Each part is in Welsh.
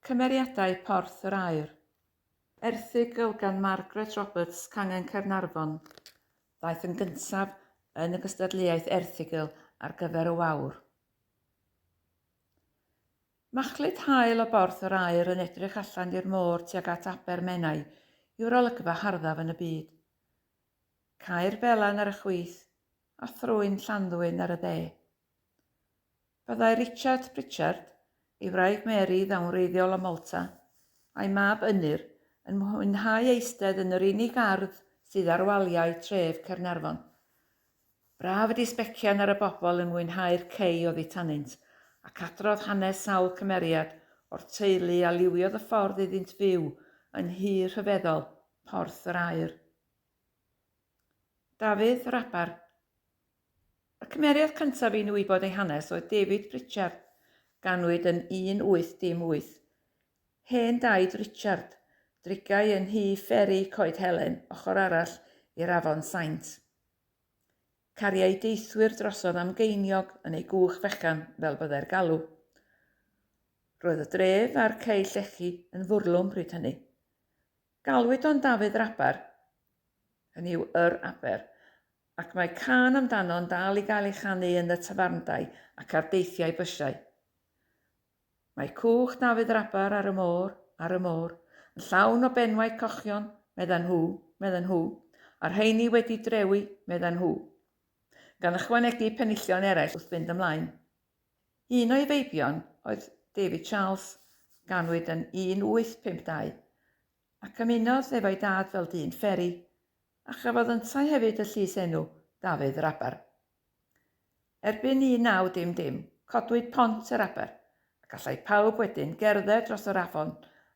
Cymeriadau Porth yr Aur. Erthygl gan Margaret Roberts, Cangen Caernarfon, ddaeth yn gyntaf yn y gystadleuaeth erthygl ar gyfer y Wawr. Machlud haul o Borth yr Aur yn edrych allan i'r môr tuag at Aber Menai yw'r olygfa harddaf yn y byd. Caer Belan ar y chwith a Thrwyn Llanddwyn ar y dde. Byddai Richard Pritchard, ei wraig Mary ddaw'n wreiddiol o Malta, a'i mab Ynyr, yn mwynhau eistedd yn yr unig ardd sydd ar waliau tref Caernarfon. Braf ydi sbecian ar y bobl yn mwynhau'r cei oddi tanynt, ac adrodd hanes sawl cymeriad o'r teulu a liwiodd y ffordd iddynt fyw yn nhŷ rhyfeddol Porth yr Aur. Dafydd Rabar. Y cymeriad cyntaf i ni wybod ei hanes oedd David Pritchard, ganwyd yn 1818. Hen daid Richard, drigai yn nhŷ fferi Coed Helen ochr arall i'r afon Saint. Cariai deithwyr drosodd am geiniog yn ei gwch fechan fel byddai'r galw. Roedd y dref a'r cei llechi yn fwrlwm pryd hynny. Galwyd o'n Dafydd Rabar, hynny yw yr aber, ac mae cân amdano'n dal i gael ei chanu yn y tafarndai ac ar deithiau bysiau. Mae cwch Dafydd Rabar ar y môr, ar y môr, yn llawn o benwau cochion, meddan nhw, meddan nhw, a'r rheini wedi drewi, meddan nhw. Gan ychwanegu penillion eraill wrth fynd ymlaen. Un o'i feibion oedd David Charles, ganwyd yn 1852, ac ymunodd efo'i dad fel dyn fferi, a chafodd yntau hefyd y llys enw Dafydd yr Aber. Erbyn 1900, codwyd Pont yr Aber, a gallai pawb wedyn gerdded dros yr afon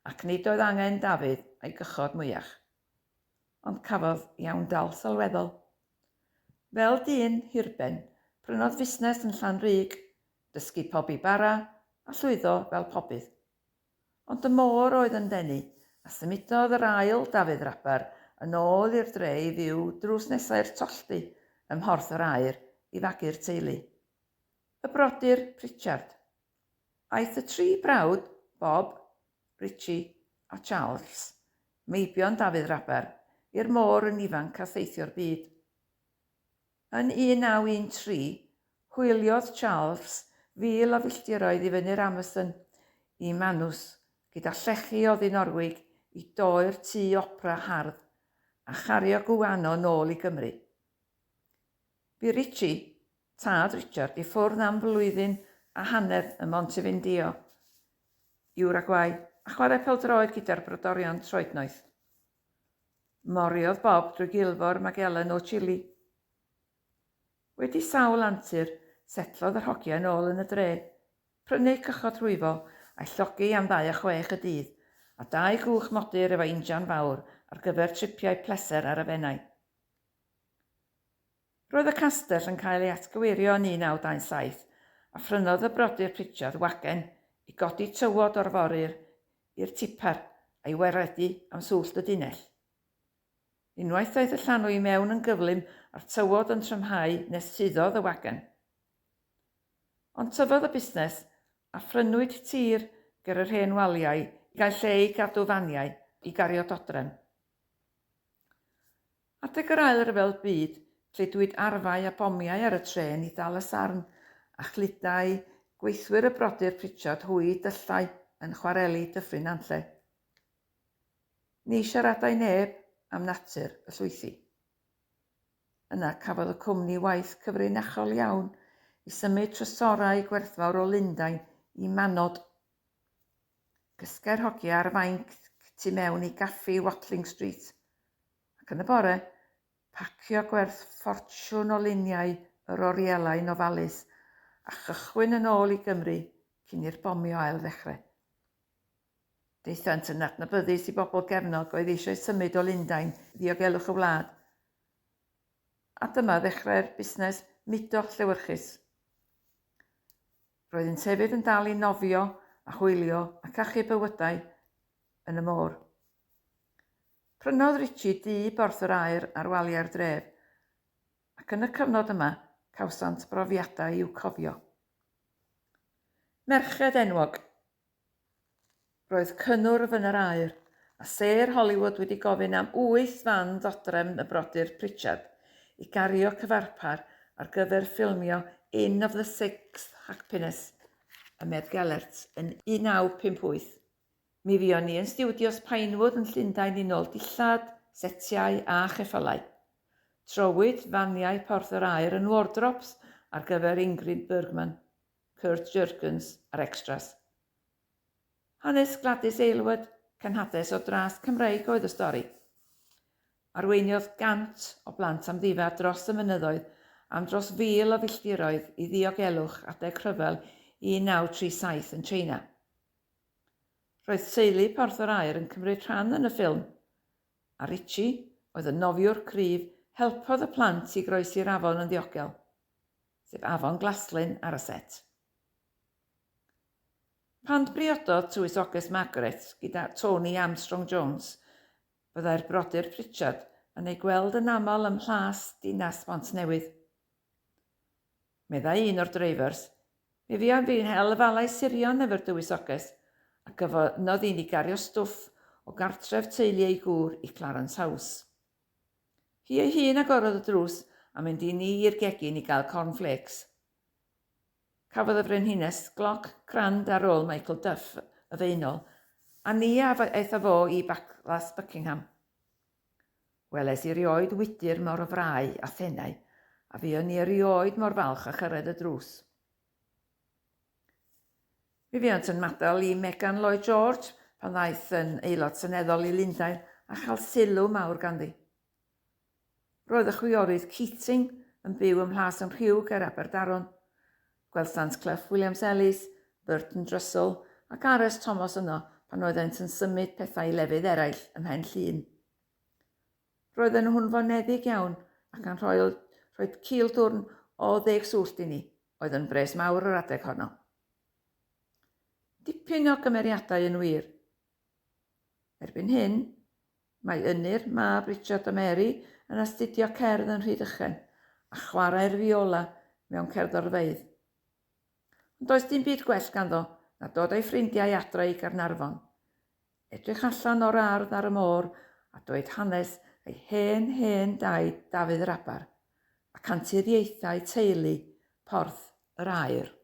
ac nid oedd angen Dafydd a'i gychod mwyach. Ond cafodd iawndal sylweddol. Fel dyn hirben, prynodd fusnes yn Llanrug, dysgu pobi bara a llwyddo fel pobydd. Ond y môr oedd yn denu, a symudodd yr ail Dafydd Rabar yn ôl i'r dre i fyw drws nesa i'r tolldy ym Mhorth yr Aur i fagu'r teulu. Y brodyr Pritchard. Aeth y tri brawd, Bob, Richie a Charles, meibion Dafydd Rabar, i'r môr yn ifanc a theithio'r byd. Yn 1913, hwyliodd Charles fil o filltiroedd i fyny'r Amazon i Manus gyda llechi oddi Norwig i doi'r tŷ opera hardd a chario guano nôl i Gymru. Bu Richie, tad Richard, i ffwrdd am flwyddyn a hanner ym Montevideo, Uruguay, a chwarae pêl-droed gyda'r brodorion troednoeth. Moriodd Bob drwy gilfor Magellan o Chile. Wedi sawl antur, setlodd yr hogiau yn ôl yn y dre, prynu cychod rhwyfo a'i llogi am ddau a chwech y dydd, a dau gwch modur efo injan fawr ar gyfer tripiau pleser ar y Fenai. Roedd y castell yn cael ei atgyweirio yn 1927, a phrynodd y brodyr Pritchard wagen i godi tywod o'r foryr i'r tipar a'i waredu am swllt y dunnell. Unwaith daeth y llanw i mewn yn gyflym a'r tywod yn trymhau nes suddodd y wagen. Ond tyfodd y busnes a phrynwyd tir ger yr hen waliau i gael lle i gadw faniau i gario dodrefn. Adeg yr Ail Ryfel Byd, cludwyd arfau a bomiau ar y trên i ddal y sarn, a chludai gweithwyr y brodyr Pritchard hwy i dyllau yn chwareli Dyffryn Nantlle. Ni siaradai neb am natur y llwythi. Yna cafodd y cwmni waith cyfrinachol iawn i symud trysorau gwerthfawr o Lundain i Manod. Cysgai'r hogia ar fainc tu mewn i gaffi Watling Street, ac yn y bore, pacio gwerth ffortiwn o luniau yr orielau'n ofalus a chychwyn yn ôl i Gymru cyn i'r bomio ail-ddechrau. Daethant yn adnabyddus i bobl gefnog oedd eisiau symud o Lundain i ddiogelwch y wlad, a dyma ddechrau'r busnes mudo llewyrchus. Roeddynt hefyd yn dal i nofio a hwylio ac achub bywydau yn y môr. Prynodd Richie dŷ Borth yr Aur ar waliau'r dref, ac yn y cyfnod yma cawsant brofiadau i'w cofio. Merched enwog. Roedd cynnwrf yn yr aer, a sêr Hollywood wedi gofyn am wyth fan ddodrefn y brodyr Pritchard i gario cyfarpar ar gyfer ffilmio Inn of the Sixth Happiness ym Meddgelert yn 1958. Mi fuon ni yn stiwdios Pinewood yn Llundain i nôl dillad, setiau a cheffylau. Trowyd faniau Porth yr Aur yn wardrobes ar gyfer Ingrid Bergman, Kurt Jurgens a'r extras. Hanes Gladys Aylward, cenhades o dras Cymreig oedd y stori. Arweiniodd gant o blant amddifad dros y mynyddoedd am dros fil o filltiroedd i ddiogelwch adeg rhyfel 1937 yn Tsieina. Roedd teulu Porth yr Aur yn cymryd rhan yn y ffilm, a Richie oedd y nofiwr cryf helpodd y plant i groesi'r afon yn ddiogel, sef Afon Glaslyn ar y set. Pan briododd Tywysoges Margaret gyda Tony Armstrong Jones, byddai'r brodyr Pritchard yn ei gweld yn aml ym Mhlas Dinas Bontnewydd. Meddai un o'r dreifyrs, Mi fuon fi'n hel afalau surion efo'r dywysoges, a gofynnodd i ni gario stwff o gartref teulu ei gŵr i Clarence House. Hi ei hun agorodd y drws a mynd i ni i'r gegin i gael cornflakes. Cafodd y Frenhines gloc crand ar ôl Michael Duff y Faenol, a ni a aeth â fo i Baclas Buckingham. Weles i erioed wydr mor frau a thenau, a fuon ni erioed mor falch â chyrraedd y drws. Mi fuont yn madael i Megan Lloyd George pan ddaeth yn aelod seneddol i Lundain a chael sylw mawr ganddi. Roedd y chwiorydd Keating yn byw ym Mhlas yn Rhiw ger Aberdaron. Gwelsant Clough Williams-Ellis, Burton Russell ac R.S. Thomas yno pan oeddent yn symud pethau i lefydd eraill ym Mhen Llŷn. Roedden nhw'n foneddig iawn ac yn rhoi, rhoi cil dwrn o ddeg swllt i ni, oedd yn bres mawr yr adeg honno. Dipyn o gymeriadau yn wir. Erbyn hyn, Mae Ynyr, mab Richard a Mary, yn astudio cerdd yn Rhydychen a chwarae'r fiola mewn cerddorfeydd. Ond does dim byd gwell ganddo na dod â'i ffrindiau adre i Gaernarfon, edrych allan o'r ardd ar y môr a dweud hanes ei hen, hen daid Dafydd yr Aber ac anturiaethau teulu Porth yr Aur.